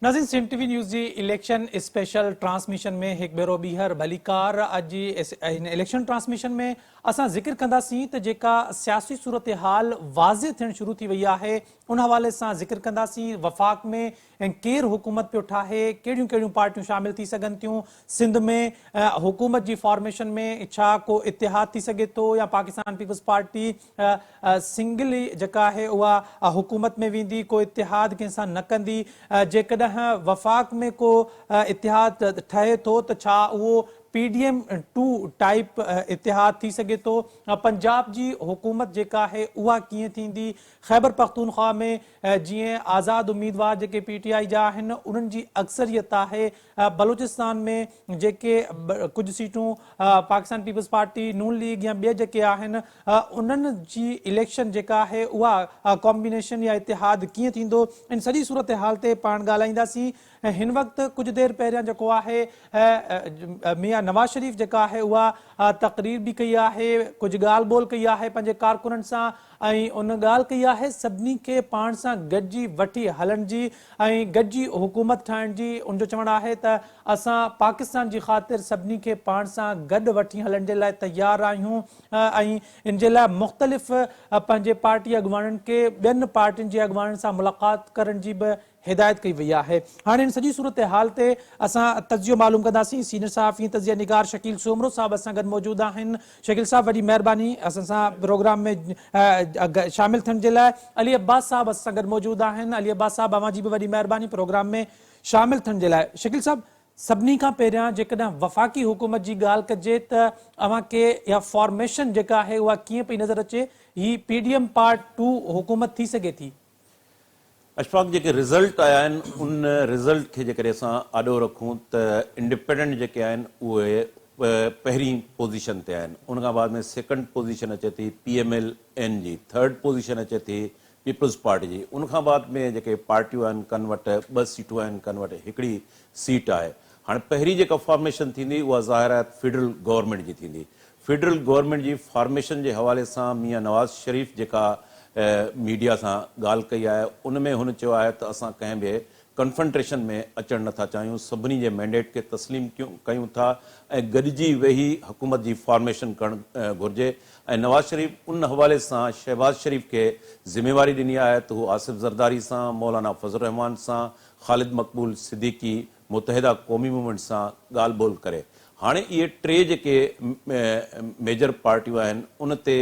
ناظرين سنڌ ٽي V news جي election special transmission ۾ هڪ ڀيرو ٻيهر ڀليڪار. اڄ هن اليڪشن ٽرانسميشن ۾ اسان ذڪر ڪنداسين ته جيڪا سياسي صورتحال واضح ٿيڻ شروع ٿي وئي آهي ان حوالي سان ذڪر ڪنداسين وفاق ۾ ڪير حڪومت پيو ٺاهي ڪهڙيون ڪهڙيون پارٽيون شامل ٿي سگهن ٿيون سنڌ ۾ حڪومت جي فارميشن ۾ ڇا ڪو اتحاد ٿي سگهي ٿو يا پاڪستان پيپلز پارٽي سنگل ئي جيڪا آهي اها حڪومت ۾ ويندي ڪو اتحاد ڪنهن سان نه ڪندي جيڪڏهن وفاق ۾ ڪو اتحاد ٺهي ٿو ته ڇا اهو P D M two type اتحاد ٿي سگهي ٿو پنجاب جي حڪومت جيڪا آهي اها ڪيئن ٿيندي خيبرپختونخوا ۾ جيئن آزاد اميدوار جيڪي پي ٽي آء جا آهن انهن جي اڪثريت آهي، بلوچستان ۾ جيڪي ڪجهه سيٽون پاڪستان پيپلز پارٽي، نون ليگ يا ٻيا جيڪي آهن انهن جي اليڪشن جيڪا آهي اها ڪامبينيشن يا اتحاد ڪيئن ٿيندو ان سڄي صورتحال تي پاڻ ڳالهائينداسين. هن وقت ڪجهه دير پهريان جيڪو آهي ميان نواز شريف جيڪا آهي اها تقرير به ڪئي آهي ڪجهه ڳالهه ٻولهه ڪئي آهي پنهنجي ڪارڪنن سان ۽ ان ڳالهه ڪئي آهي سڀني کي پاڻ سان گڏجي وٺي هلڻ جي ۽ گڏجي حڪومت ٺاهڻ جي ان جو چوڻ آهي ته اسان پاڪستان جي خاطر سڀني کي پاڻ سان گڏ وٺي هلڻ جي لاء تيار آهيون ۽ ان جي لاء مختلف پنهنجي پارٽي اڳواڻن کي ٻين پارٽين جي اڳواڻن سان ملاقات ڪرڻ جي به هدايت ڪئي وئي آهي. هاڻي ان سڄي صورتحال تي اسان تجزيو معلوم ڪنداسين. سينئر صحافي ۽ تجزيه نگار شڪيل سومرو صاحب اسان گڏ موجود آهن. شڪيل صاحب وڏي مهرباني اسان سان پروگرام ۾ شامل ٿيڻ جي لاء. علي عباس صاحب اسان سان گڏ موجود آهن. علي عباس صاحب اوهان جي به وڏي مهرباني پروگرام ۾ شامل ٿيڻ جي لاء. شڪيل صاحب سڀني کان پهريان جيڪڏهن وفاقي حڪومت جي ڳالهه ڪجي ته اوهان کي اها فارميشن جيڪا آهي اها ڪيئن پئي نظر اچي؟ هي پي ڊي ايم پارٽ 2 حڪومت ٿي سگهي ٿي؟ اشفاق جيڪي رزلٽ آيا آهن ان رزلٽ کي جيڪڏهن اسان آڏو رکون ته انڊيپينڊنٽ جيڪي آهن اهي پهرين پوزيشن تي آهن ان کان بعد ۾ سيڪنڊ پوزيشن اچي ٿي پي ايم ايل اين جي ٿرڊ پوزيشن اچي ٿي پيپلز پارٽي جي ان کان بعد ۾ جيڪي پارٽيون آهن ڪن وٽ ٻه سيٽون آهن ڪن وٽ هڪڙي سيٽ آهي هاڻي پهرين جيڪا فارميشن ٿيندي اها ظاهر آهي فيڊرل گورنمينٽ جي ٿيندي فيڊرل گورنمينٽ جي فارميشن جي حوالي سان ميان نواز شريف جيڪا ميڊيا سان ڳالهه ڪئي آهي ان ۾ هن چيو آهي ته اسان ڪنهن به ڪنفنٽريشن ۾ اچڻ نٿا چاهيون، سڀني جي مينڊيٽ کي تسليم ڪيون ٿا ۽ گڏجي ويهي حڪومت جي فارميشن ڪرڻ گهرجي ۽ نواز شريف ان حوالي سان شهباز شريف کي ذميواري ڏني آهي ته هو آصف زرداري سان، مولانا فضل الرحمان سان، خالد مقبول صديقي، متحده قومي موومينٽ سان ڳالهه ٻولهه ڪري. هاڻي اهي ٽي جيڪي ميجر پارٽيون آهن ان تي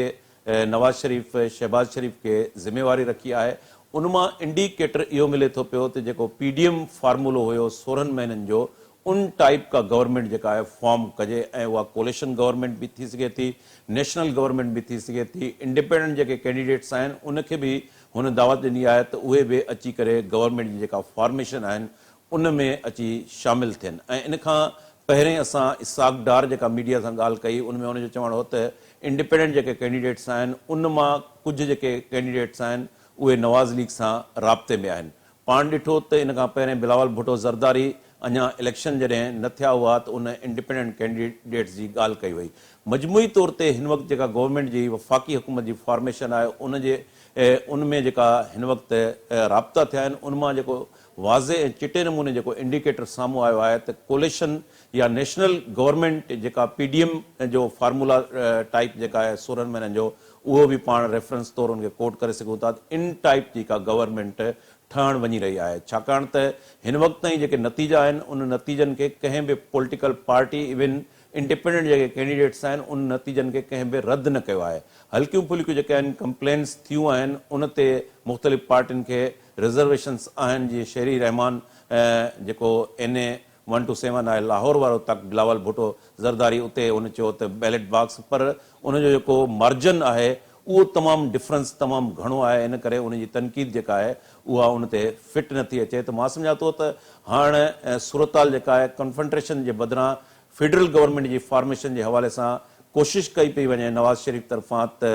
نواز شريف شهباز شريف کي ذميواري رکي آهي ان مان انڊيڪيٽر اهو ملي ٿو پيو ته جيڪو پي ڊي ايم فارمولو هيو 16 مهينن جو ان ٽائيپ ڪا گورنمينٽ جيڪا آهي فارم ڪجي ۽ اها ڪوليشن گورنمينٽ به ٿي سگهي ٿي نيشنل گورنمينٽ به ٿي سگهي ٿي انڊيپينڊنٽ جيڪي ڪينڊيڊيٽس آهن ان کي به هن دعوت ڏني آهي ته اهي به اچي ڪري گورنمينٽ جي جيڪا فارميشن آهن ان ۾ اچي شامل ٿين ۽ ان کان پهرين اسان اسحاق ڊار جيڪا ميڊيا سان ڳالهه ڪئي ان ۾ ان جو چوڻ هو ته انڊيپينڊنٽ جيڪي ڪينڊيڊيٽس آهن ان مان ڪجهه جيڪي ڪينڊيڊيٽس آهن اهي نواز ليگ سان رابطي ۾ آهن پاڻ ڏٺو ته ان کان پهرين بلاول ڀٽو زرداري اڃا اليڪشن جڏهن نه ٿيا هئا ته ان انڊيپينڊنٽ ڪينڊيڊيٽس جي ڳالهه ڪئي وئي مجموعي طور تي هن وقت جيڪا گورنمينٽ جي وفاقي حڪومت جي فارميشن آهي ان جي ان ۾ جيڪا هن وقت رابطا ٿيا آهن ان مان جيڪو واضح ۽ چٽي نموني جيڪو انڊيڪيٽر سامهون آيو آهي ته ڪوليشن يا نيشنل گورنمينٽ جيڪا پي ڊي ايم جو فارمولا ٽائيپ جيڪا آهي 16 مهينن جو اهو به پاڻ ريفرنس طور ان کي ڪوٽ ڪري سگهون ٿا ته ان ٽائيپ جي ڪا گورنمينٽ ٺهڻ وڃي رهي آهي ڇاڪاڻ ته هن وقت تائين جيڪي نتيجا آهن ان نتيجن کي ڪنهن به پوليٽيڪل پارٽي ايون انڊيپينڊنٽ جيڪي ڪينڊيڊيٽس آهن ان نتيجن کي ڪنهن به رد نه ڪيو آهي هلڪيون ڦلڪيون جيڪي آهن ڪمپلينس ٿيون آهن ان تي مختلف پارٽين کي رزرويشنس آهن جيئن شيري رحمان جيڪو اين اي ون ٽو سيون آهي لاهور وارو تڪ بلاول ڀٽو زرداري اتي هن چيو ته بيلٽ باڪس پر ان جو جيڪو مارجن آهي اهو تمام ڊفرنس تمام گهڻو آهي ان ڪري ان جي تنقيد جيڪا آهي اها ان تي فٽ نه ٿي اچي ته مان سمجهان ٿو ته هاڻ صورتحال جيڪا آهي ڪنفنٽريشن جي بدران فيڊرل گورنمينٽ جي فارميشن جي حوالي سان ڪوشش ڪئي پئي وڃي نواز شريف طرفان ته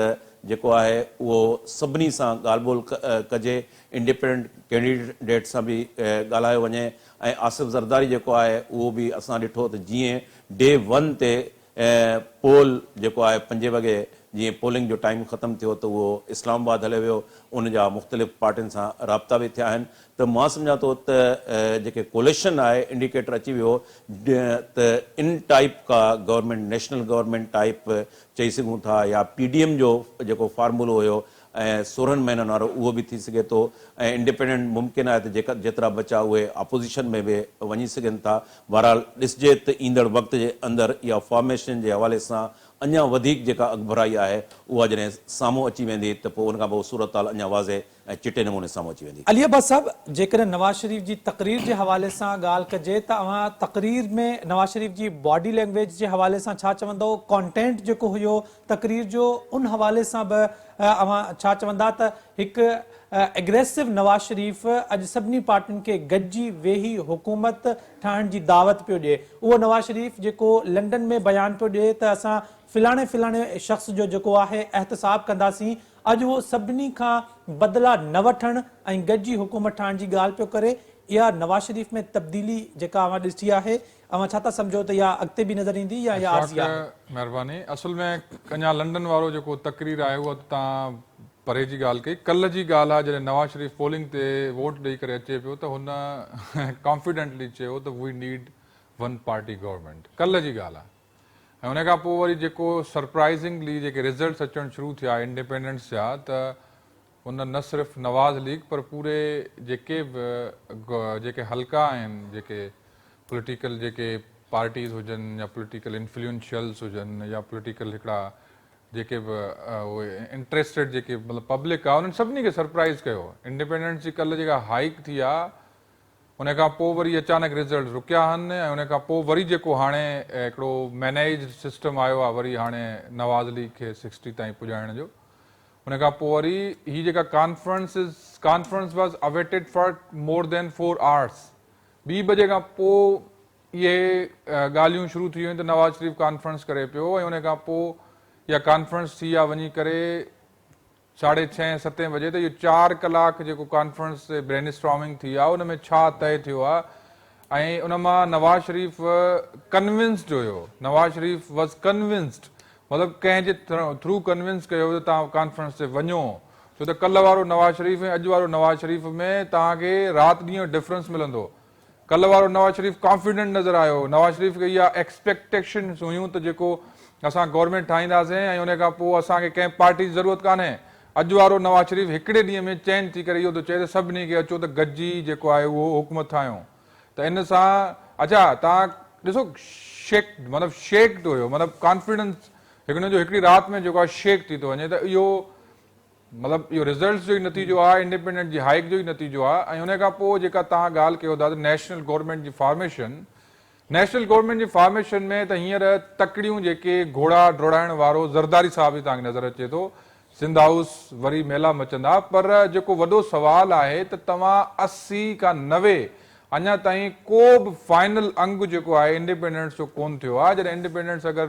جيڪو آهي اهو سڀني سان ڳالهه ٻولهه ڪجي، انڊيپينڊنٽ ڪينڊيڊيٽ سان به ڳالهايو وڃي ۽ آصف زرداري جيڪو آهي اهو به اسان ڏٺو ته جيئن ڊي ون تي پول جيڪو آهي پنجين وڳي جيئن پولنگ جو ٽائيم ختم ٿيو ته اهو اسلام آباد هليو ويو، ان جا مختلف پارٽين سان رابطا به ٿيا آهن ته مان سمجهان ٿو ته جيڪي ڪوليشن آهي انڊيڪيٽر اچي ويو ته ان ٽائيپ ڪا گورنمينٽ نيشنل گورنمينٽ ٽائيپ چئي سگهون ٿا يا پي ڊي ايم جو جيڪو فارمولو هيو ۽ 16 مهينن وارو اهو به ٿي سگهي ٿو ۽ انڊيپينڊنٽ ممڪن آهي ته جيڪا جيترا بچا اهي اپوزيشن ۾ به وڃي سگهن ٿا. بهرحال ڏسجي ته ايندڙ وقت جي اندر اها فارميشن جي حوالي سان اڃا وڌيڪ جيڪا اڳڀرائي آهي اها جڏهن سامهون اچي ويندي ته پوء ان کان پوء صورتحال اڃا واضح ۽ چٽي نموني سامهون اچي ويندي. علي عباس صاحب، جيڪڏهن نواز شريف جي تقرير جي حوالي سان ڳالهه ڪجي ته اوهان تقرير ۾ نواز شريف جي باڊي لينگويج جي حوالي سان ڇا چوندؤ؟ ڪانٽينٽ جيڪو هيو تقرير جو ان حوالي سان به اوهان ڇا چوندا ته هڪ اگريسو نواز شريف اڄ سڀني پارٽين کي گڏجي ويهي حڪومت ٺاهڻ جي دعوت پيو ڏئي اهو نواز شريف جيڪو لنڊن ۾ بيان پيو ڏئي ته اسان فلاڻي فلاڻي شخص جو جيڪو آهي احتساب ڪنداسين اڄ اهو سڀني کان بدلا نه وٺڻ ۽ گڏجي حڪومت ٺاهڻ جي ڳالهه پيو ڪري اها نواز شريف ۾ تبديلي جيڪا اوهان ڏٺي آهي اوهان ڇا ٿا سمجهو ته اها اڳتي به نظر ايندي يا اها عارضي آهي؟ اشفاق مهرباني اصل ۾ اڃا لنڊن وارو جيڪو تقرير آهي اها ته توهان پري جي ڳالهه ڪئي ڪلهه جي ڳالهه آهي جڏهن نواز شريف پولنگ تي ووٽ ڏئي ڪري اچي پيو ته هن ڪانفيڊنٽلي چيو ته we need one party government ڪلهه جي ڳالهه آهي ۽ ان کان پوء وري جيڪو سرپرائزنگلي جيڪي رزلٽس اچڻ شروع ٿيا انڊيپينڊنٽس جا ته ان نه صرف نواز ليگ پر پوري جيڪي به جيڪي حلقا آهن جيڪي پوليٽيڪل جيڪي پارٽيز هجن يا پوليٽيڪل انفلوئنشلز هجن يا پوليٽيڪل هڪڙا جيڪي به اهي انٽريسٽيڊ جيڪي مطلب پبلڪ آهي انهن سڀني کي سرپرائز ڪيو انڊيپينڊنٽس جي ڪلهه جيڪا هائيڪ ٿي آهي ان کان پوء وري اچانڪ رزلٽ رڪيا آهن ۽ ان کان پوء وري جيڪو هاڻي هڪڙو مينيجڊ سسٽم آيو آهي وري هاڻي نواز ليگ کي سڪسٽي تائين پڄائڻ جو ان کان پوء وري هي جيڪا conference conference was awaited for more than four hours ٻي بجي کان پوء اهي ڳالهيون شروع ٿي ويون ته نواز شريف ڪانفرنس ڪري پيو ۽ ان کان پوء اها ڪانفرنس ٿي آ وڃي ڪري ساڍي ڇهين ستين بجي ته اهو چار ڪلاڪ جيڪو ڪانفرنس تي برين اسٽارمنگ ٿي آ ان ۾ ڇا طئي ٿيو آ ۽ ان مان نواز شريف ڪنونسڊ هيو نواز شريف واز ڪنونسڊ مطلب ڪنهن جي ٿرو ڪنونس ڪيو ويو ته توهان ڪانفرنس تي وڃو ڇو ته ڪلهه وارو نواز شريف ۽ اڄ وارو نواز شريف ۾ توهان کي رات ڏينهن جو ڊفرنس ملندو. ڪلهه وارو نواز شريف ڪانفيڊنٽ نظر آيو. نواز شريف کي اها ايڪسپيڪٽيشنز هيون ته جيڪو اسان گورنمينٽ ٺاهينداسين ۽ ان کان پوء اسان کي ڪنهن پارٽي جي ضرورت ڪانهي. اڄ وارو نواز شريف هڪڙي ڏينهن ۾ چينج ٿي ڪري اهو ٿو چئي ته سڀني کي اچو ته گڏجي جيڪو آهي اهو حڪومت ٺاهيون. ته ان سان اڇا توهان ڏسو شيڪ مطلب شيڪڊ هيو مطلب ڪانفيڊنس هڪ جو هڪڙي رات ۾ جيڪو آهي شيڪ ٿي ٿو وڃي ته اهو مطلب اهو رزلٽس جو ئي نتيجو آهي انڊيپينڊنٽ جي هائيڪ جو ئي نتيجو آهي ۽ ان کان پوء جيڪا توهان ڳالهه ڪيو ٿا ته نيشنل گورنمينٽ جي فارميشن نيشنل گورنمينٽ جي فارميشن ۾ ته هينئر تڪڙيون جيڪي گهوڙا ڊوڙائڻ وارو زرداري صاحب ئي توهان کي نظر اچي ٿو سنڌ هائوس وري ميلا مچندا پر جيڪو وڏو سوال آهي ته توهان 80 کان 90 اڃا تائين ڪو به فائنل انگ جيڪو آهي انڊيپينڊنٽس جو ڪون ٿيو آهي جڏهن انڊيپينڊنٽس اگر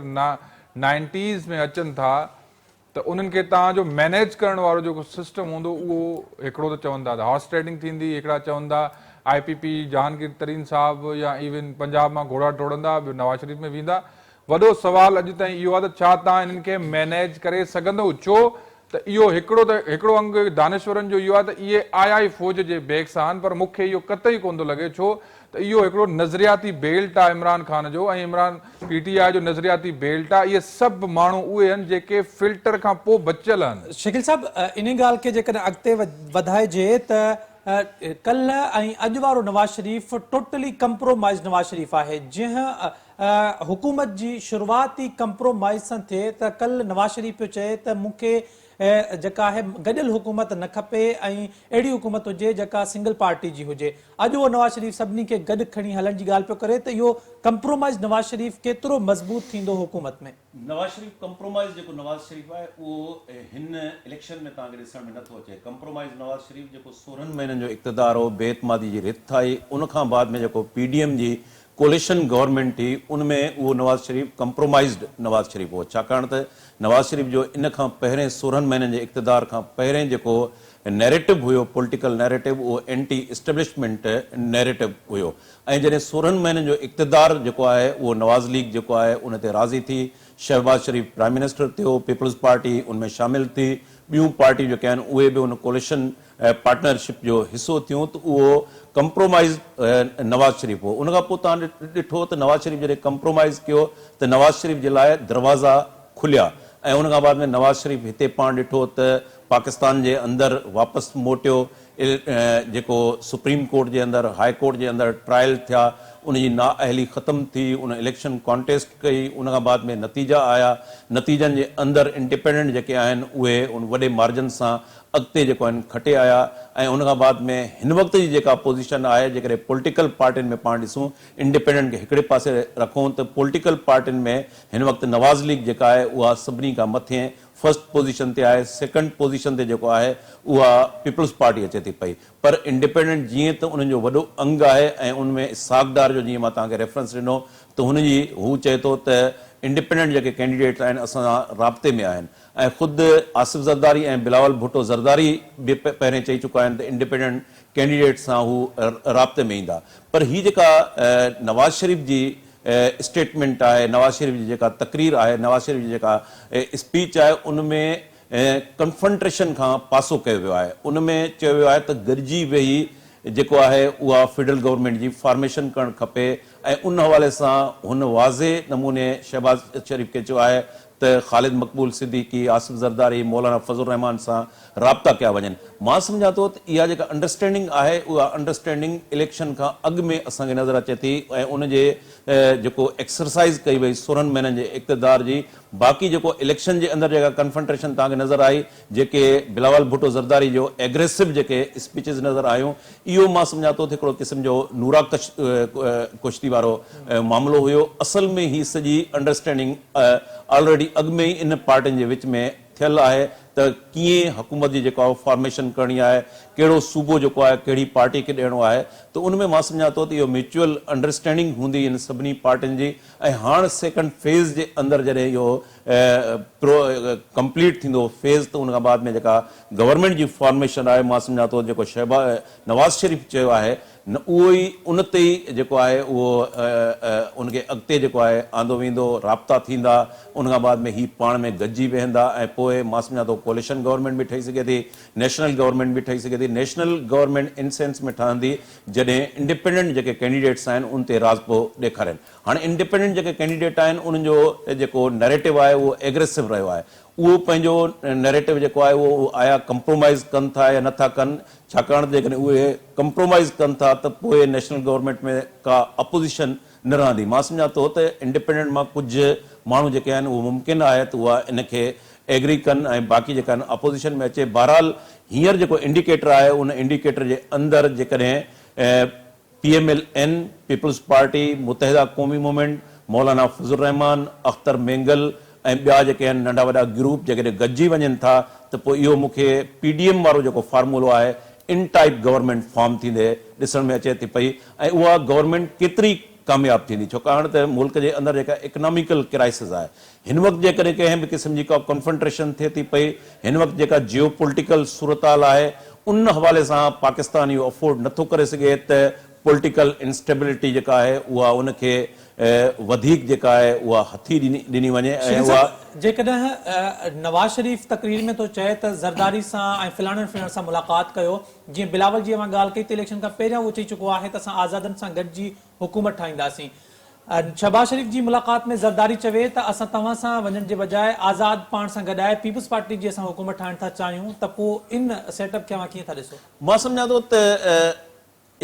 نائنٽيز ۾ اچن ٿا ته انهن کي توهان جو مينيج ڪرڻ وارو جيڪو سسٽم هوندو اهو هڪڙو ته چون ٿا ته هارس ٽريڊنگ ٿيندي هڪڙا چون ٿا آء پي پي جهانگير ترين صاحب يا ايون پنجاب مان گهوڙا ڊوڙندا ٻيو نواز شريف ۾ ويندا وڏو سوال اڄ تائين اهو آهي ته ڇا توهان انهن کي مينيج ڪري سگهندؤ ڇو ته اهو هڪڙو ته هڪڙو انگ دانشورن جو اهو آهي ته اهي آء آء فوج جي بيڪس آهن پر مون کي اهو قطعي ڪونه ٿو لڳي ڇو ته اهو هڪڙو نظرياتي بيلٽ آهي عمران خان جو ۽ عمران پي ٽي آء جو نظرياتي بيلٽ آهي اهي سڀ ماڻهو اهي آهن جيڪي فلٽر کان پوء بچيل آهن. شڪيل صاحب انهي ڳالهه کي جيڪڏهن اڳتي وڌائجي ته ڪلهه ۽ اڄ وارو نواز شريف ٽوٽلي ڪمپرومائيز نواز شريف آهي جنهن حڪومت جي شروعات ئي ڪمپرومائيز سان ٿئي ته ڪلهه نواز شريف پيو چئي ته مون کي جيڪا آهي گڏيل حڪومت نه کپي ۽ اهڙي حڪومت هجي جيڪا سنگل پارٽي جي هجي اڄ اهو نواز شريف سڀني کي گڏ کڻي هلڻ جي ڳالهه پيو ڪري ته اهو ڪمپرومائيز نواز شريف ڪيترو مضبوط ٿيندو حڪومت ۾. نواز شريف ڪمپرومائيز جيڪو نواز شريف آهي اهو هن اليڪشن ۾ توهان کي ڏسڻ ۾ نٿو اچي ڪمپرومائيز نواز شريف جيڪو 16 مهينن جو اقتدار هو بي اعتمادي جي رٿ آئي ان کان بعد ۾ جيڪو پي ڊي ايم جي ڪوليشن گورنمينٽ هئي ان ۾ اهو نواز شريف ڪمپرومائيزڊ نواز شريف هو ڇاڪاڻ ته نواز شريف جو ان کان پهرين 16 مهينن جي اقتدار کان پهرين جيڪو نيريٽو هيو پوليٽيڪل نيريٽو اهو اينٽي اسٽيبلشمينٽ نيريٽو هيو ۽ جڏهن 16 مهينن جو اقتدار جيڪو آهي اهو نواز ليگ جيڪو آهي ان تي راضي ٿي شهباز شريف پرائم منسٽر ٿيو، پيپلز پارٽي ان ۾ شامل ٿي، ٻيون پارٽيون جيڪي آهن اهي به ان ڪوليشن پارٽنرشپ جو حصو ٿيون ته اهو ڪمپرومائيز نواز شريف هو. ان کان پوء توهان ڏٺو ته نواز شريف جڏهن ڪمپرومائيز ڪيو ته نواز شريف جي لاء دروازا کليا ۽ ان کان بعد ۾ نواز شريف هتي پاڻ ڏٺو ته پاڪستان جي اندر واپس موٽيو جيڪو سپريم ڪورٽ جي اندر هاء ڪورٽ جي اندر ٽرائل ٿيا ان جي نااهلي ختم ٿي ان اليڪشن ڪانٽيسٽ ڪئي ان کان بعد ۾ نتيجا آيا نتيجن جي اندر انڊيپينڊنٽ جيڪي آهن اهي ان وڏي مارجن سان اڳتي جيڪو آهن کٽي آيا ۽ ان کان بعد ۾ هن وقت جي جيڪا پوزيشن آهي جيڪڏهن پوليٽيڪل پارٽين ۾ پاڻ ڏسون انڊيپينڊنٽ کي هڪڙي پاسي رکون ته پوليٽيڪل پارٽين ۾ هن وقت نواز ليگ جيڪا آهي اها سڀني کان مٿين فرسٽ پوزيشن تي آهي، سيڪنڊ پوزيشن تي جيڪو آهي اها پيپلز پارٽي اچي ٿي پئي پر انڊيپينڊنٽ جيئن ته انهن جو وڏو انگ آهي ۽ ان ۾ اسحاق ڊار جو جيئن مان توهان کي ريفرنس ڏنو ته هن جي هو چئي ٿو ته انڊيپينڊنٽ جيڪي ڪينڊيڊيٽس آهن اسان سان رابطي ۾ آهن ۽ خود آصف زرداري ۽ بلاول ڀٽو زرداري به پهرين چئي چڪا آهن ته انڊيپينڊنٽ ڪينڊيڊيٽس سان هو رابطي ۾ ايندا پر هي جيڪا نواز شريف جي اسٽيٽمينٽ آهي، نواز شريف جي جيڪا تقرير آهي، نواز شريف جي جيڪا اسپيچ آهي ان ۾ ڪنفرنٽريشن کان پاسو ڪيو ويو آهي، ان ۾ چيو ويو آهي ته گڏجي ويهي جيڪو آهي اها فيڊرل گورنمينٽ جي فارميشن ڪرڻ کپي ۽ ان حوالي سان هن واضح نموني شهباز شريف کي چيو آهي ته خالد مقبول صديقي، آصف زرداري، مولانا فضل الرحمان سان رابطا ڪيا وڃن. مان سمجهان ٿو ته اها جيڪا انڊرسٽينڊنگ آهي اها انڊرسٽينڊنگ اليڪشن کان اڳ ۾ اسان کي نظر اچي ٿي ۽ ان جي جيڪو ايڪسرسائيز ڪئي وئي 16 مهينن جي اقتدار جي باقي جيڪو اليڪشن جي اندر جيڪا ڪنفنٽريشن توهان کي نظر آئي جيڪي بلاول ڀٽو زرداري جو ايگريسو جيڪي اسپيچز نظر آيون اهو مان سمجهان ٿو ته هڪڙو قسم جو نورا ڪشتي وارو معاملو هيو اصل ۾ هي سڄي انڊرسٽينڊنگ آلريڊي اڳ ۾ ئي ان پارٽين جي وچ ۾ ٿيل آهي ته ڪيئن حڪومت جي جيڪا فارميشن ڪرڻي آهي، ڪهڙو صوبو جيڪو آهي ڪهڙي پارٽي کي ڏيڻو آهي ته ان ۾ مان سمجهان ٿو ته اهو ميوچوئل انڊرسٽينڊنگ هوندي ان سڀني پارٽين جي ۽ هاڻ سيڪنڊ فيز جي اندر جڏهن اهو پرو ڪمپليٽ ٿيندو فيز ته ان کان بعد ۾ جيڪا گورنمينٽ جي فارميشن آهي مان سمجهان ٿو جيڪو شهبا نواز شريف چيو آهي نه اهو ئي ان تي ئي جيڪو آهي اهو ان کي اڳتي جيڪو آهي آندو ويندو، رابطا ٿيندا، ان کان بعد ۾ هي پاڻ ۾ گڏجي ويهندا ۽ پوء مان سمجهان ٿو ڪوليشن گورنمينٽ به ٺهي سگهي ٿي، نيشنل گورنمينٽ به ٺهي سگهي ٿي، نيشنل گورنمينٽ ان سينس ۾ ٺهندي جڏهن انڊيپينڊنٽ جيڪي ڪينڊيڊيٽس آهن ان تي راضپو ڏيکارين. هاڻي انڊيپينڊنٽ جيڪي ڪينڊيڊيٽ آهن انهن جو جيڪو نريٽو آهي اهو ايگريسو رهيو آهي، اهو پنهنجو نريٽو جيڪو آهي اهو آيا ڪمپرومائيز ڪن ٿا يا نه ٿا ڪن، ڇاڪاڻ ته جيڪڏهن اهي ڪمپرومائيز ڪن ٿا ته پوء نيشنل گورنمينٽ ۾ ڪا اپوزيشن نه رهندي. مان سمجهان ٿو ته انڊيپينڊنٽ مان ڪجهه ماڻهو جيڪي آهن اهو ممڪن آهي ته اها ان کي ايگري ڪن ۽ باقي جيڪا آهن اپوزيشن ۾ اچي. بهرحال هينئر جيڪو انڊيڪيٽر آهي ان انڊيڪيٽر جي اندر جيڪڏهن P M L N, Peoples Party, Muttahida Qaumi Movement, Maulana Fazl ur Rehman, Akhtar Mengal ۽ ٻيا جيڪي آهن ننڍا وڏا گروپ جيڪڏهن گڏجي وڃن ٿا ته پوء اهو مون کي پي ڊي ايم وارو جيڪو فارمولو آهي ان ٽائيپ گورنمينٽ فارم ٿيندي ڏسڻ ۾ اچي ٿي پئي ۽ اها گورنمينٽ ڪيتري ڪامياب ٿيندي ڇوڪاڻ ته ملڪ جي اندر جيڪا اڪناميڪل ڪرائسز آهي هن وقت جيڪڏهن ڪنهن به قسم جي ڪا ڪنفنٽريشن ٿئي ٿي پئي، هن وقت جيڪا جيو پوليٽيڪل صورتحال آهي، ان حوالي سان پاڪستان اهو افورڊ نه ٿو ڪري سگهي ته پوليٽيڪل انسٽيبلٽي جيڪا آهي اها ان کي وڌيڪ جيڪا آهي اها هٿي ڏني وڃي ۽ شيرين اها. صاحب جيڪڏهن نواز شريف تقرير ۾ ٿو چئي ته زرداري سان ۽ فلاڻن فلاڻن سان ملاقات ڪيو، جيئن بلاول جي اوهان ڳالهه ڪئي ته اليڪشن کان پهريان اهو چئي چڪو آهي ته اسان آزادن سان گڏجي حڪومت ٺاهينداسين. شهباز شريف جي ملاقات ۾ زرداري چوي ته اسان توهان سان وڃڻ جي بجاء آزاد پاڻ سان گڏائي پيپلز پارٽي جي اسان حڪومت ٺاهڻ ٿا چاهيون ته پوء ان سيٽ اپ کي اوهان ڪيئن ٿا ڏسو؟ مان سمجهان ٿو ته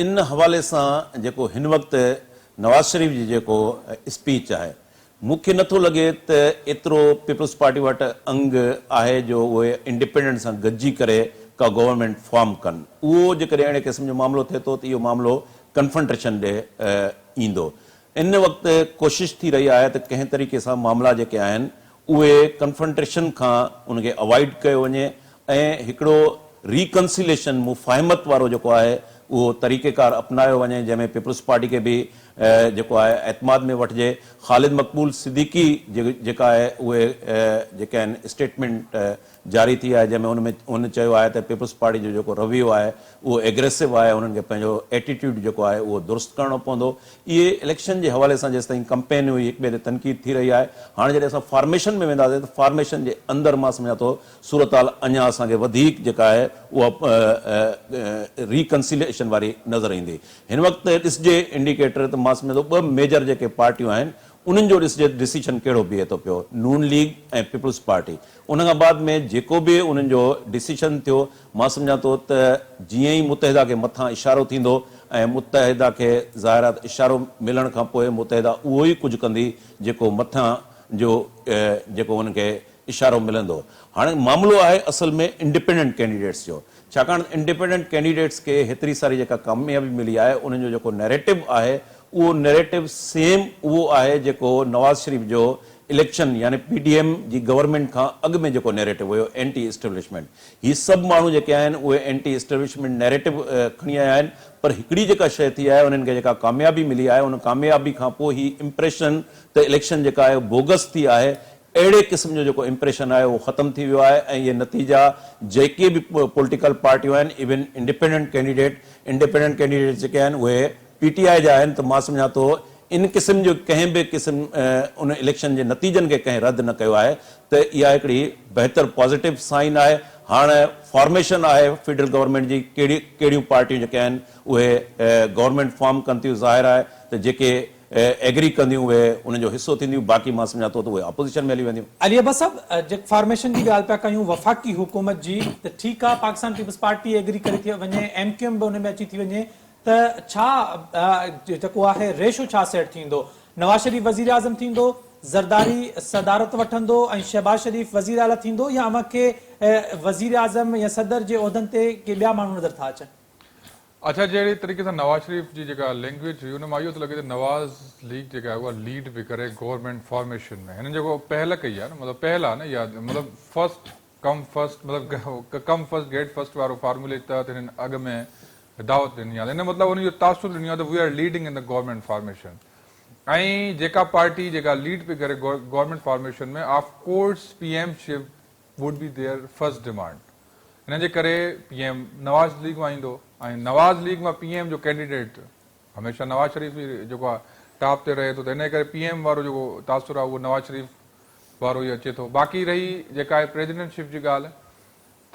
ان حوالي سان جيڪو هن وقت نواز شريف جي جيڪو اسپيچ آهي مون کي نٿو لڳي ته ايترو پيپلز پارٽي وٽ انگ آهي جو اهي انڊيپينڊنٽ سان گڏجي ڪري ڪا گورنمينٽ فارم ڪن اهو جيڪڏهن اهڙي قسم جو معاملو ٿئي ٿو ته اهو معاملو ڪنفنٽريشن ڏي ايندو. ان وقت ڪوشش ٿي رهي آهي ته ڪنهن طريقي سان معاملا جيڪي آهن اهي ڪنفنٽريشن کان ان کي اوائڊ ڪيو وڃي ۽ هڪڙو ريڪنسيليشن مفاهمت وارو جيڪو آهي اهو طريقيڪار اپنايو وڃي جنهن ۾ پيپلز پارٽي کي به جيڪو آهي اعتماد ۾ وٺجي. خالد مقبول صديقي جيڪا آهي اهي جيڪي آهن اسٽيٽمينٽ جاري ٿي آهي جنهن ۾ ان ۾ هن چيو آهي ته پيپلز پارٽي جو جيڪو رويو آهي اهو ايگريسو آهي انهن کي پنهنجو ايٽيٽيوڊ جيڪو آهي اهو درست ڪرڻو پوندو. اهي اليڪشن جي حوالي سان جيستائين ڪمپين هئي هڪ ٻئي تي تنقيد ٿي رهي آهي هاڻي جڏهن اسان فارميشن ۾ وينداسين ته فارميشن جي اندر مان سمجهان ٿو صورتحال اڃا اسان کي وڌيڪ جيڪا آهي اها ريڪنسيليشن واري نظر ايندي. هن وقت ڏسجي انڊيڪيٽر ته مان سمجهان ٿو ٻه ميجر جيڪي پارٽيون آهن انهن جو ڏسجي ته ڊسيشن ڪهڙو بيهي ٿو پيو نون ليگ ۽ پيپلز پارٽي ان کان بعد ۾ جيڪو به انهن جو ڊسيشن ٿيو مان سمجهان ٿو ته جيئن ئي متحده کي مٿان اشارو ٿيندو ۽ متحده کي ظاهر آهي ته اشارو ملڻ کان پوء متحده اهو ئي ڪجهه ڪندي جيڪو مٿان جو جيڪو انهن کي اشارو ملندو. هاڻي معاملو آهي اصل ۾ انڊيپينڊنٽ ڪينڊيڊيٽس جو ڇاڪاڻ ته انڊيپينڊنٽ ڪينڊيڊيٽس کي هيتري ساري جيڪا ڪاميابي ملي آهي انهن جو جيڪو نيريٽو آهي اهو نيريٽو سيم اهو آهي جيڪو نواز شريف جو اليڪشن يعني پي ڊي ايم جي گورنمينٽ کان اڳ ۾ جيڪو نيريٽو هيو اينٽي اسٽيبلشمينٽ هي سڀ ماڻهو جيڪي آهن اهي اينٽي اسٽيبلشمينٽ نيريٽو کڻي آيا آهن پر هڪڙي جيڪا شيء ٿي آهي انهن کي جيڪا ڪاميابي ملي آهي ان ڪاميابي کان پوء هي امپريشن ته اليڪشن جيڪا آهي بوگس ٿي آهي اهڙي قسم جو جيڪو امپريشن آهي اهو ختم ٿي ويو آهي ۽ اهي نتيجا جيڪي به پوليٽيڪل پارٽيون آهن even independent candidate independent candidate جيڪي آهن اهي پي ٽي آء جا آهن ته مان سمجهان ٿو ان قسم جو ڪنهن به قسم ان اليڪشن جي نتيجن کي ڪنهن رد نه ڪيو آهي ته اها هڪڙي بهتر پازيٽو سائن آهي هاڻ فارميشن آهي فيڊرل گورنمينٽ جي ڪهڙي ڪهڙيون پارٽيون جيڪي آهن اهي گورنمينٽ فارم ڪن ٿيون ظاهر آهي ته جيڪي ايگري ڪنديون اهي ان جو حصو ٿينديون باقي مان سمجهان ٿو ته اهي اپوزيشن ۾ هلي وينديون. علي عباس صاحب جيڪ فارميشن جي ڳالهه پيا ڪيون وفاقي حڪومت جي ته ٺيڪ آ پاڪستان پيپلز پارٽي ايگري ڪري ٿي وڃي ايم ڪيو ايم به ان ۾ اچي ٿي وڃي ته ڇا جيڪو آهي ريشو ڇا سيٽ ٿيندو نواز شريف وزير اعظم ٿيندو زرداري صدارت وٺندو ۽ شهباز شريف وزير اعليٰ ٿيندو يا اوهان کي وزير اعظم يا صدر جي عهدن تي ڪي ٻيا ماڻهو نظر ٿا اچن؟ اڇا جهڙي طريقي سان نواز شريف جي جيڪا لينگويج هئي ان مان اهو ٿو لڳي ته نواز ليگ جيڪا آهي اها ليڊ پئي ڪري گورنمينٽ فارميشن ۾ هنن جيڪو پهل ڪئي آهي نه مطلب پهل آهي نه اها مطلب فرسٽ ڪم فرسٽ مطلب ڪم فرسٽ گيٽ فرسٽ وارو فارمولي تحت هنن اڳ ۾ دعوت ڏني آهي ان مطلب ان جو تاثر ڏنو آهي ته we are leading in the government formation ۽ جيڪا پارٽي جيڪا ليڊ پئي ڪري government formation ۾ of course P M ship would be their first demand ان جي ڪري پي ايم نواز ليگ مان ايندو ۽ نواز ليگ مان پي ايم جو ڪينڊيڊيٽ هميشه نواز شريف ئي جيڪو آهي ٽاپ تي رهي ٿو ته ان جي ڪري پي ايم وارو جيڪو تاثر آهي اهو نواز شريف وارو ئي اچي ٿو باقي رهي جيڪا آهي پريزيڊنٽ شپ جي ڳالهه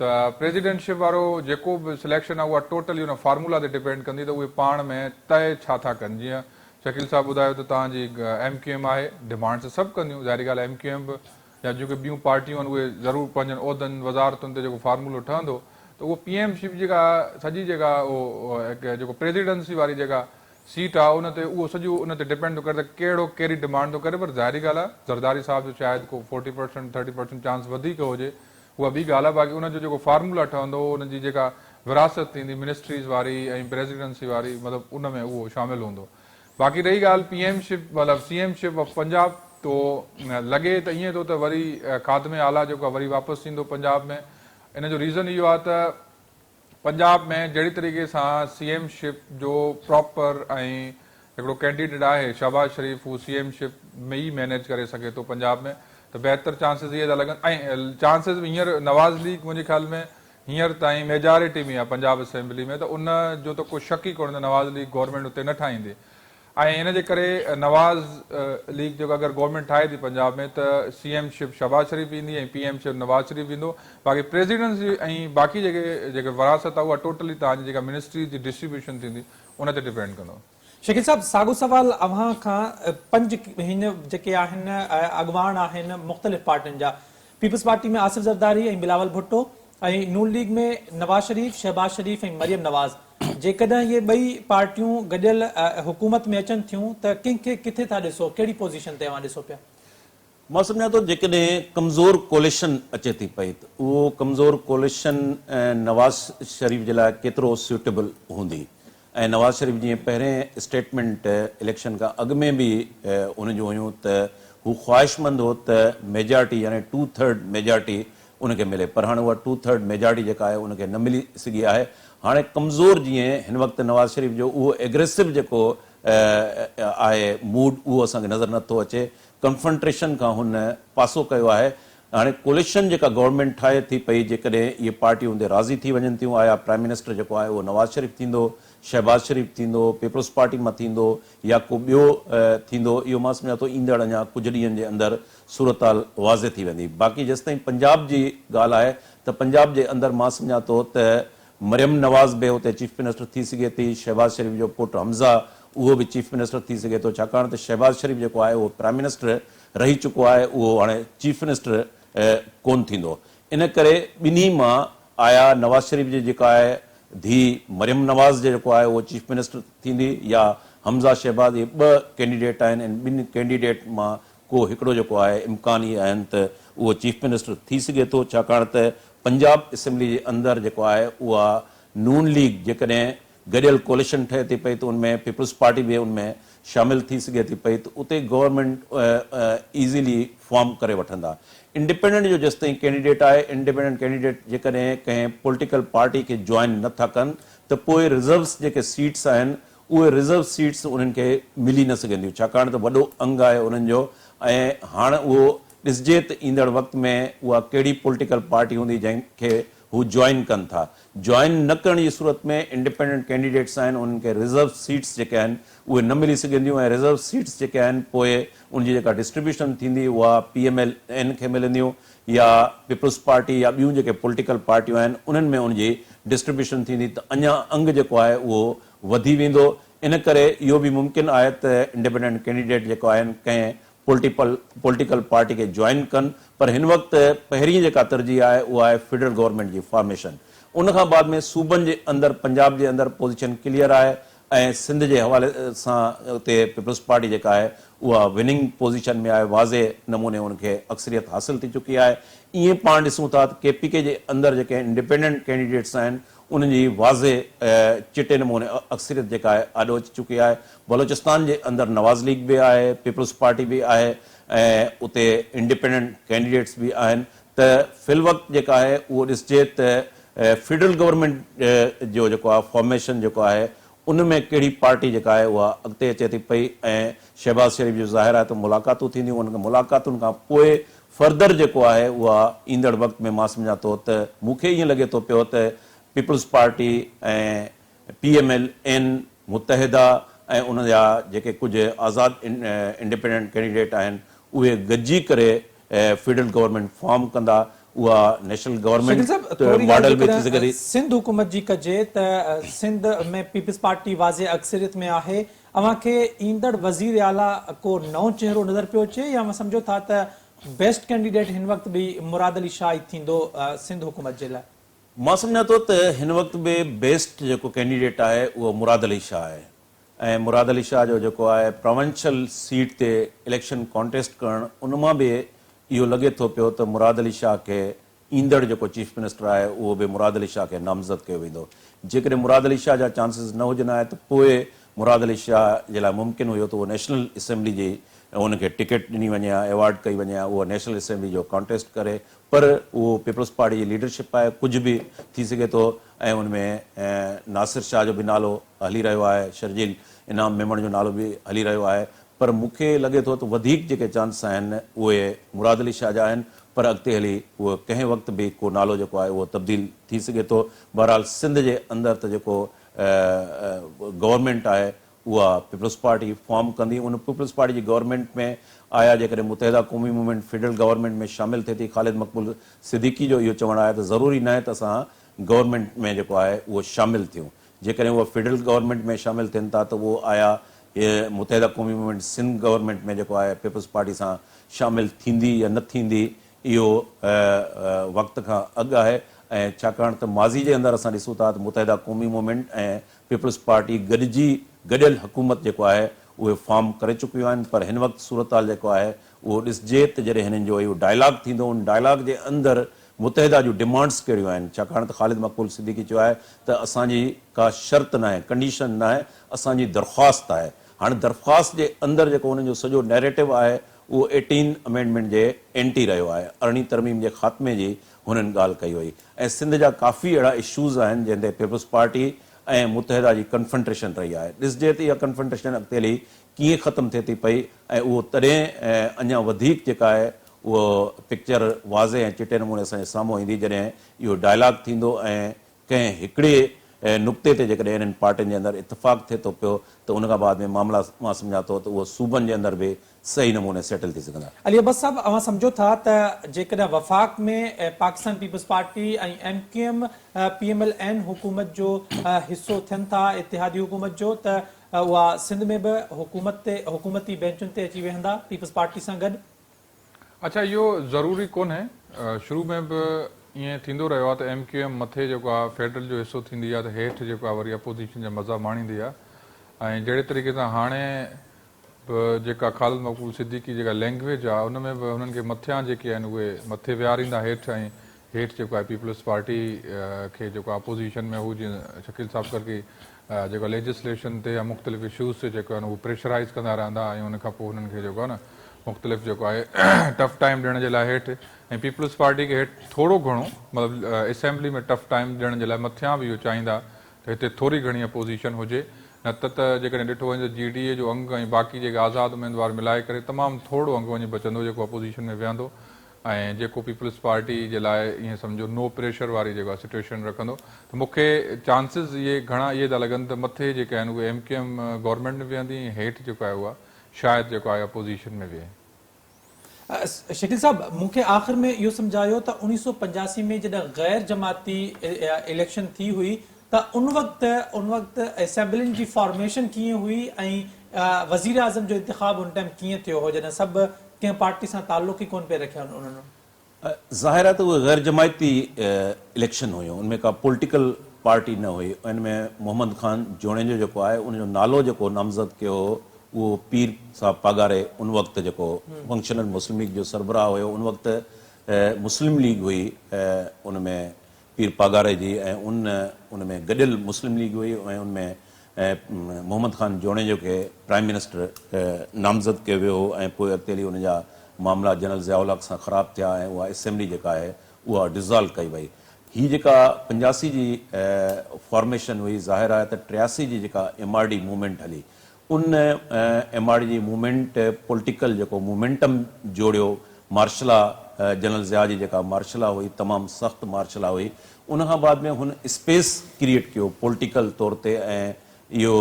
ته پريزيڊنٽ شپ وارو جيڪو به سليڪشن آهي اها ٽوٽلي ان فارمولا تي ڊپينڊ ڪندي ته اهي پاڻ ۾ طئي ڇا ٿا ڪن جيئن شڪيل صاحب ٻڌايو ته توهان جي ايم ڪيو ايم آهي ڊمانڊس سڀ ڪنديون ظاهري ڳالهه ايم ڪيو ايم به يا جيڪي ٻيون پارٽيون آهن اهي ضرور پنهنجن عهدن وزارتن تي جيڪو فارمولو ٺهندو ته اهو پي ايم شپ جيڪا سڄي جيڪا اهو هڪ جيڪو پريزيڊنسي واري جيڪا سيٽ آهي ان تي اهو سڄو ان تي ڊپينڊ ٿو ڪري ته ڪهڙو ڪهڙي ڊمانڊ ٿو ڪري پر ظاهري ڳالهه آهي زرداري صاحب جو شايد ڪو forty percent thirty percent chance وڌيڪ هجي اها ٻي ڳالهه آهي باقي ان جو جيڪو فارمولا ٺهندو ان جي جيڪا ورهاست ٿيندي منسٽريز واري ۽ پريزيڊنسي واري مطلب ان ۾ اهو شامل هوندو باقي رهي ڳالهه پي ايم شپ مطلب C M ship of Punjab تو لڳي ته ائين ٿو ته وري خادم اعليٰ جيڪو آهي وري واپس ايندو پنجاب ۾ ان جو ريزن اهو آهي ته پنجاب ۾ جهڙي طريقي سان سي ايم شپ جو پراپر ۽ هڪڙو ڪينڊيڊيٽ آهي شهباز شريف هو سي ايم شپ ۾ ئي مينيج ڪري سگهي ٿو پنجاب ۾ ته بهتر چانسز اهي ٿا لڳن ۽ چانسز به هينئر نواز ليگ منهنجي خيال ۾ هينئر تائين ميجارٽي ۾ آهي پنجاب اسيمبلي ۾ ته ان جو ته ڪو شڪ ئي ڪونهي ته نواز ليگ گورنمينٽ اتي نه ٺاهيندي ۽ ان جي ڪري نواز ليگ جيڪو اگر گورنمينٽ ٺاهي ٿي پنجاب ۾ ته سي ايم شپ شهباز شريف ايندي ۽ P M ship Nawaz Sharif ايندو باقي پريزيڊنسي ۽ باقي جيڪي جيڪي وراثت آهي اها ٽوٽلي توهان جي جيڪا منسٽريز جي ڊسٽريبيوشن ٿيندي ان تي ڊپينڊ ڪندو. شڪيل صاحب ساڳو سوال اوهان کان پنج هن جيڪي آهن اڳواڻ آهن مختلف پارٽين جا پيپلز پارٽي ۾ آصف زرداري ۽ بلاول ڀٽو ۽ نون ليگ ۾ نواز شريف، شهباز شريف ۽ مريم نواز جيڪڏهن اهي ٻئي پارٽيون گڏيل حڪومت ۾ اچن ٿيون ته ڪنهن کي ڪٿي ٿا ڏسو ڪهڙي پوزيشن تي اوهان ڏسو پيا؟ مان سمجهان ٿو جيڪڏهن ڪمزور ڪوليشن اچي ٿي پئي ته اهو ڪمزور ڪوليشن نواز شريف جي لاء ڪيترو سيوٽيبل هوندي ۽ نواز شريف جيئن پهرين اسٽيٽمينٽ اليڪشن کان اڳ ۾ به ان جون هيون ته هو خواهشمند هو ته ميجارٽي يعني ٽو ٿرڊ ميجارٽي ان کي ملي پر هاڻي اها ٽو ٿرڊ ميجارٽي جيڪا آهي ان کي نه ملي سگهي آهي هاڻي ڪمزور جيئن هن وقت نواز شريف جو اهو ايگريسو جيڪو آهي موڊ اهو اسان کي نظر نٿو اچي. ڪنفرنٽريشن کان هن پاسو ڪيو آهي. هاڻي ڪوليشن جيڪا گورنمينٽ ٺاهي ٿي پئي جيڪڏهن اهي پارٽيون ان تي راضي ٿي وڃن ٿيون آيا پرائم منسٽر جيڪو آهي اهو نواز شريف ٿيندو، شهباز شريف ٿيندو، پيپلز پارٽي مان ٿيندو يا ڪو ٻيو ٿيندو اهو مان سمجهان ٿو ايندڙ اڃا ڪجهه ڏينهن جي اندر صورتحال واضح ٿي ويندي. باقي جيستائين پنجاب جي ڳالهه آهي ته پنجاب جي اندر مان سمجهان ٿو ته مريم نواز به اتي چيف منسٽر ٿي سگهي ٿي، شهباز شريف جو پٽ حمزه اهو به چيف منسٽر ٿي سگهي ٿو ڇاڪاڻ ته شهباز شريف جيڪو آهي اهو پرائم منسٽر رهي چڪو آهي اهو هاڻي چيف منسٽر ڪونه ٿيندو ان ڪري ٻنهي مان آيا نواز شريف جي جيڪا آهي ڌيء مريم نواز جيڪو آهي اهو چيف منسٽر ٿيندي يا حمزه شهباز اهي ٻه ڪينڊيڊيٽ آهن ان ٻن ڪينڊيڊيٽ مان ڪو هڪڙو جيڪو آهي امڪان اهي آهن ته اهو چيف منسٽر ٿي سگهي ٿو ڇاڪاڻ ته پنجاب اسيمبلي جي اندر جيڪو آهي اها نون ليگ جيڪڏهن گڏيل ڪوليشن ٺهي ٿي پئي ته ان ۾ پيپلز پارٽي به ان ۾ شامل ٿي سگهي ٿي پئي ته اتي گورنمينٽ ايزيلي فارم ڪري وٺندا. انڊيپينڊنٽ جو جيستائين ڪينڊيڊيٽ آهي انڊيپينڊنٽ ڪينڊيڊيٽ جيڪڏهن ڪنهن پوليٽيڪل پارٽي کي جوائن نه ٿا ڪن ته پوء رزروس جيڪي سيٽس آهن اهي رزرو سيٽس انهن کي ملي نه سگهنديون ڇاڪاڻ ته وڏو انگ آهي انهن جو ۽ هاڻ اهو ڏسجي ته ايندڙ وقت ۾ اها ڪهڙي پوليٽيڪل پارٽي هوندي جنهن کي هو جوائن ڪن ٿا. جوائن نه ڪرڻ جي صورت ۾ انڊيپينڊنٽ ڪينڊيڊيٽس آهن انهن کي رزرو سيٽس جيڪي آهن اهي نه ملي سگهنديون ۽ رزرو سيٽس جيڪي آهن پوء ان جي جيڪا ڊسٽريبيوشن ٿيندي اها پي ايم ايل اين کي ملنديون يا پيپلز پارٽي يا ٻيون جيڪي پوليٽيڪل پارٽيون آهن انهن ۾ ان جي ڊسٽريبيوشن ٿيندي ته اڃا انگ جيڪو آهي اهو وڌي ويندو، ان ڪري اهو به ممڪن آهي ته انڊيپينڊنٽ ڪينڊيڊيٽ جيڪو آهن ڪنهن پولٽيپل پوليٽيڪل پارٽي کي جوائن ڪن پر هن وقت پهرين جيڪا ترجيح آهي اها آهي فيڊرل گورنمينٽ جي فارميشن ان کان بعد ۾ صوبن جي اندر پنجاب جي اندر پوزيشن ڪليئر آهي ۽ سنڌ جي حوالي سان اتي پيپلز پارٽي جيڪا آهي اها وننگ پوزيشن ۾ آهي واضح نموني ان کي اڪثريت حاصل ٿي چڪي آهي ائين پاڻ ڏسون ٿا ته ڪي پي ڪي جي اندر جيڪي انڊيپينڊنٽ ڪينڊيڊيٽس آهن انهن جي واضح چٽي نموني اڪثريت جيڪا آهي آڏو اچي چڪي آهي. بلوچستان جي اندر نواز ليگ به آهي، پيپلز پارٽي به آهي ۽ اتي انڊيپينڊنٽ ڪينڊيڊيٽس به آهن ته في الوقت جيڪا آهي اهو ڏسجي ته فيڊرل گورنمينٽ جو جيڪو آهي فارميشن جيڪو آهي ان ۾ ڪهڙي پارٽي جيڪا آهي اها اڳتي اچي ٿي پئي ۽ شهباز شريف جو ظاهر آهي ته ملاقاتون ٿينديون ان ملاقاتن کان پوء فردر جيڪو آهي اها ايندڙ وقت ۾ مان سمجهان ٿو ته مون کي ائين لڳي ٿو پيو ته peoples party ۽ P M L N Muttahida ۽ ان جا جيڪي ڪجهه آزاد انڊيپينڊنٽ ڪينڊيڊيٽ آهن اهي گڏجي ڪري فيڊرل گورنمينٽ فارم ڪندا اها نيشنل شڪيل گورنمينٽ صاحب ٿوري ڳالهه ماڊل به ٿي جيڪڏهن سگهي ٿي. سنڌ حڪومت جي ڪجي ته سنڌ ۾ پيپلز پارٽي واضح اڪثريت ۾ آهي اوهان کي ايندڙ وزير اعليٰ ڪو نئون چهرو نظر پيو اچي يا اوهان سمجهو ٿا ته بيسٽ ڪينڊيڊيٽ هن وقت به مراد علي شاهه ئي ٿيندو سنڌ حڪومت جي لاء؟ مان سمجهان ٿو ته هن وقت به بيسٽ جيڪو ڪينڊيڊيٽ آهي اهو مراد علي شاهه آهي ۽ مراد علي شاهه جو جيڪو آهي پراونشل سيٽ تي اليڪشن ڪانٽيسٽ ڪرڻ ان مان به اهو لڳي ٿو پيو ته مراد علي شاهه کي ايندڙ جيڪو چيف منسٽر آهي اهو به مراد علي شاهه کي نامزد ڪيو ويندو. جيڪڏهن مراد علي شاهه جا چانسز نه هجن ها ته پوء مراد علي شاهه جي لاء ممڪن هيو ته اهو نيشنل اسيمبلي جي ان کي ٽڪيٽ ڏني وڃي ها، ايوارڊ ڪئي وڃي ها، اهو نيشنل اسيمبلي جو ڪانٽيسٽ ڪري پر اهو پيپلز پارٽي جي ليڊرشپ آهي ڪجهه به ٿي سگهي ٿو ۽ ان ۾ ناصر شاهه جو به نالو هلي رهيو آهي، شرجيل انعام ميمڻ جو نالو به هلي رهيو آهي پر مون کي لڳي ٿو ته وڌيڪ جيڪي چانس آهن اهي مراد علي شاهه جا آهن پر اڳتي هلي اهو ڪنهن وقت به ڪو نالو جيڪو آهي اهو تبديل ٿي سگهي ٿو. بهرحال سنڌ جي اندر ته جيڪو گورنمينٽ آهي اها پيپلز پارٽي فارم ڪندي ان پيپلز پارٽي جي گورنمينٽ ۾ آيا جيڪڏهن Muttahida Qaumi movement federal government ۾ شامل ٿئي ٿي خالد مقبول صديقي جو اهو چوڻ آهي ته ضروري ناهي ته اسان گورنمينٽ ۾ جيڪو آهي اهو شامل ٿيون جيڪڏهن اهي فيڊرل گورنمينٽ ۾ شامل ٿين ٿا ته اهو آيا متحده قومي موومينٽ سنڌ گورنمينٽ ۾ جيڪو آهي پيپلز پارٽي سان شامل ٿيندي يا نه ٿيندي اهو وقت کان اڳ آهي ۽ ڇاڪاڻ ته ماضي جي اندر اسان ڏسون ٿا ته Muttahida Qaumi movement ۽ peoples party گڏجي گڏيل حڪومت جيڪو آهي اهي فارم ڪري چڪيون آهن پر هن وقت صورتحال جيڪو آهي اهو ڏسجي ته جڏهن هنن جو اهو ڊائلاگ ٿيندو ان ڊائلاگ جي اندر متحده جون ڊمانڊز ڪهڙيون آهن، ڇاڪاڻ ته خالد مقبول صديقي چيو آهي ته اسان جي ڪا شرط ناهي، ڪنڊيشن ناهي، اسان جي درخواست آهي. هاڻي درخواست جي اندر جيڪو انهن جو سڄو نيريٽو آهي اهو ايٽين امينڊمينٽ جي اينٽي رهيو آهي، ارڙهين ترميم جي خاتمي جي هنن ڳالهه ڪئي هئي ۽ سنڌ جا ڪافي اهڙا اشوز آهن جنهن تي پيپلز پارٽي ۽ متحده جي ڪنفنٽريشن رهي آهي. ڏسجي ته اها ڪنفنٽريشن اڳتي هلي ڪيئن ختم ٿئي ٿي پئي ۽ اهو تڏهن اڃا وڌيڪ جيڪا آهي اهو پڪچر واضح ۽ چٽي نموني اسان جي سامهون ايندي جڏهن اهو ڊائلاگ ٿيندو ۽ ڪنهن هڪڙي نقطي تي جيڪڏهن انهن پارٽين جي اندر اتفاق ٿئي ٿو پيو ته ان کان بعد ۾ معاملا مان سمجهان ٿو ته اهو صوبن جي اندر به صحيح نموني سيٽل ٿي سگهندا. علي عباس صاحب اوهان سمجهو ٿا ته جيڪڏهن وفاق ۾ Pakistan Peoples Party ۽ M Q M P M L N حڪومت جو حصو ٿين ٿا اتحادي حڪومت جو ته اها سنڌ ۾ به حڪومت تي حڪومتي بينچن تي اچي ويهندا پيپلز پارٽي سان گڏ؟ اڇا اهو ضروري ڪونهي شروع ۾ به ائين ٿيندو رهيو آهي ته ايم ڪيو ايم مٿي جيڪو آهي فيڊرل جو حصو ٿيندي آهي ته هيٺ جيڪو آهي وري اپوزيشن جا مزا ماڻيندي آهي ۽ جهڙي طريقي سان هاڻي به جيڪا خالد مقبول صديقي جيڪا لينگويج آ ان ۾ به هنن کي مٿيان جيڪي آهن اهي مٿي ويهاريندا هيٺ ۽ هيٺ جيڪو آهي پيپلز پارٽي کي جيڪو اپوزيشن ۾ هو جيئن شڪيل صاحب ڪرڪي جيڪو ليجسليشن تي يا مختلف اشوز تي جيڪو آهن هو پريشرائز ڪندا رهندا ۽ ان کان پوء هنن کي جيڪو آهي نه مختلف جيڪو آهي ٽف ٽائيم ڏيڻ جي لاء هيٺ ۽ پيپلز پارٽي کي هيٺ ٿورو گهڻو مطلب اسيمبلي ۾ ٽف ٽائيم ڏيڻ جي لاء مٿيان به اهو چاهيندا ته هتي ٿوري گهڻي اپوزيشن هجي نه ته ته جيڪڏهن ڏٺو وڃي ته جي ڊي اي جو انگ ۽ باقي جيڪي آزاد اميدوار ملائي ڪري تمام ٿورڙو انگ وڃي بچندو جيڪو اپوزيشن ۾ ويهندو ۽ جيڪو پيپلز پارٽي جي لاء ائين سمجهو نو پريشر واري جيڪا سچوئيشن رکندو ته مون کي چانسز اهي گهڻا اهي ٿا لڳن ته مٿي جيڪي آهن اهي ايم ڪيو ايم گورنمينٽ ۾ ويهندي ۽ هيٺ جيڪو آهي اها شايد جيڪو آهي اپوزيشن ۾ ويهي. شڪيل صاحب مون کي آخر ۾ اهو سمجهايو ته 1985 ۾ جڏهن غير جماعتي اليڪشن ٿي هئي ته ان وقت ان وقت اسيمبلين جي فارميشن ڪيئن هئي ۽ وزير اعظم جو انتخاب ان ٽائيم ڪيئن ٿيو هو جڏهن سڀ ڪنهن پارٽي سان تعلق ئي ڪونه پئي رکيا انهن. ظاهر آهي ته اهي غير جماعتي اليڪشن هيون ان ۾ ڪا پوليٽيڪل پارٽي نه هئي ان ۾ محمد خان جوڻيجو جيڪو آهي ان جو نالو جيڪو نامزد ڪيو هو اهو پير صاحب پاڳاري ان وقت جيڪو فنڪشنل مسلم ليگ جو سربراهه هيو ان وقت مسلم ليگ هئي ان ۾ پير پاڳاري جي ۽ ان ان ۾ گڏيل مسلم ليگ هئي ۽ ان ۾ محمد خان جوڻيجو کي پرائم منسٽر نامزد ڪيو ويو هو ۽ پوء اڳتي هلي ان جا معاملا جنرل ضياء الحق سان خراب ٿيا ۽ اها اسيمبلي جيڪا آهي اها ڊزالو ڪئي وئي. هي جيڪا 85 جي فارميشن هئي ظاهر آهي ته 83 جي جيڪا ايم آر ڊي موومينٽ هلي ان ايم آر ڊي جي موومينٽ پوليٽيڪل جيڪو مومينٽم جوڙيو مارشلا جنرل ضياء جي جيڪا مارشلا هئي تمام سخت مارشلا هئي ان کان بعد ۾ هن اسپيس ڪريئيٽ ڪيو پوليٽيڪل طور تي ۽ اهو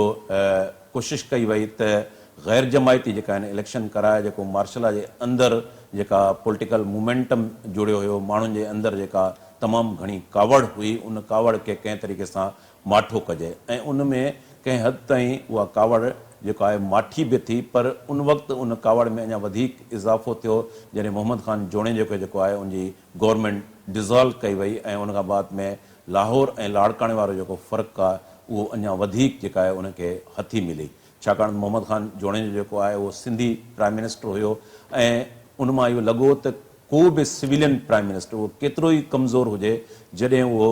ڪوشش ڪئي وئي ته غير جماعتي جيڪا آهن اليڪشن ڪرائي جيڪو مارشلا جي اندر جيڪا پوليٽيڪل مومينٽم جوڙيو هيو ماڻهن جي اندر جيڪا تمام گهڻي ڪاوڙ هئي ان ڪاوڙ کي ڪنهن طريقي سان ماٺو ڪجي ۽ ان ۾ ڪنهن حد تائين اها ڪاوڙ جيڪا آهي ماٺي به ٿي پر ان وقت ان ڪاوڙ ۾ اڃا وڌيڪ اضافو ٿيو جڏهن محمد خان جوڻيجو کي جيڪو آهي ان جي گورنمينٽ ڊزالو ڪئي وئي ۽ ان کان بعد ۾ لاهور ۽ لاڙڪاڻي وارو جيڪو فرق آهي اهو اڃا وڌيڪ جيڪا آهي ان کي هٿي ملي ڇاڪاڻ ته محمد خان جوڻيجو جيڪو آهي اهو سنڌي پرائم منسٽر هيو ۽ ان مان اهو لڳو ته ڪو به سويلين پرائم منسٽر اهو ڪيترو ئي ڪمزور هجي جڏهن اهو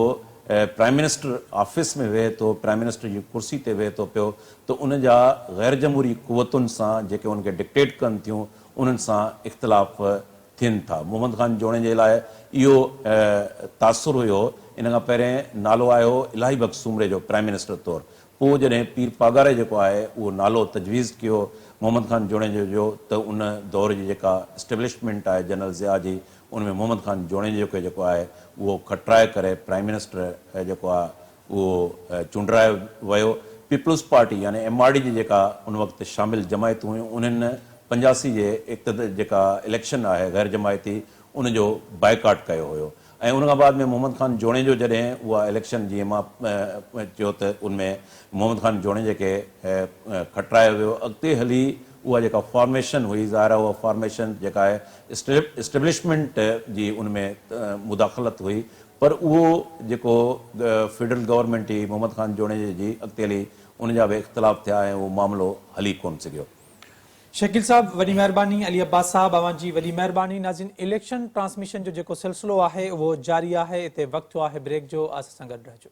پرائم منسٽر آفيس ۾ ويهي ٿو پرائم منسٽر جي ڪرسي تي ويهي ٿو پيو ته ان جا غير جمهوري قوتن سان جيڪي ان کي ڊڪٽيٽ ڪن ٿيون انهن سان اختلاف ٿين ٿا. محمد خان جوڻيجي لاء اهو تاثر هيو ان کان پهرين نالو آيو الاهي بخش سومري جو پرائم منسٽر طور پوء جڏهن پير پاڳاري جيڪو آهي اهو نالو تجويز ڪيو محمد خان جوڻيجو جو ته ان دور جي جيڪا اسٽيبلشمينٽ آهي جنرل ضياء جي ان ۾ محمد خان جوڻيجو کي جيڪو آهي اهو کٽرائي ڪري پرائم منسٽر جيڪو آهي اهو چونڊرايو ويو. پيپلز پارٽي يعني ايم آر ڊي جي جيڪا ان وقت شامل جماعتون هيون انهن 85 جي جيڪا اليڪشن آهي غير جماعتي ان جو بائيڪاٽ ڪيو هيو. ۽ ان کان بعد ۾ محمد خان جوڻيجو جڏهن اها اليڪشن جيئن مان چيو ته ان ۾ محمد خان جوڻيجي کي کٽرايو ويو اڳتي هلي اها جيڪا فارميشن هئي ظاهر آهي اها فارميشن جيڪا آهي اسٽيبلشمينٽ جي ان ۾ مداخلت هئي پر اهو جيڪو فيڊرل گورنمينٽ هئي محمد خان جوڻيجي جي اڳتي هلي ان جا به اختلاف ٿيا ۽ اهو معاملو هلي ڪونه سگهيو. شڪيل صاحب وڏي مهرباني علي عباس صاحب اوهان جي وڏي مهرباني ناظرين اليڪشن ٽرانسميشن جو جيڪو سلسلو آهي اهو جاري آهي اتي وقت ٿيو آهي بريڪ جو اسان سان گڏ رهجو.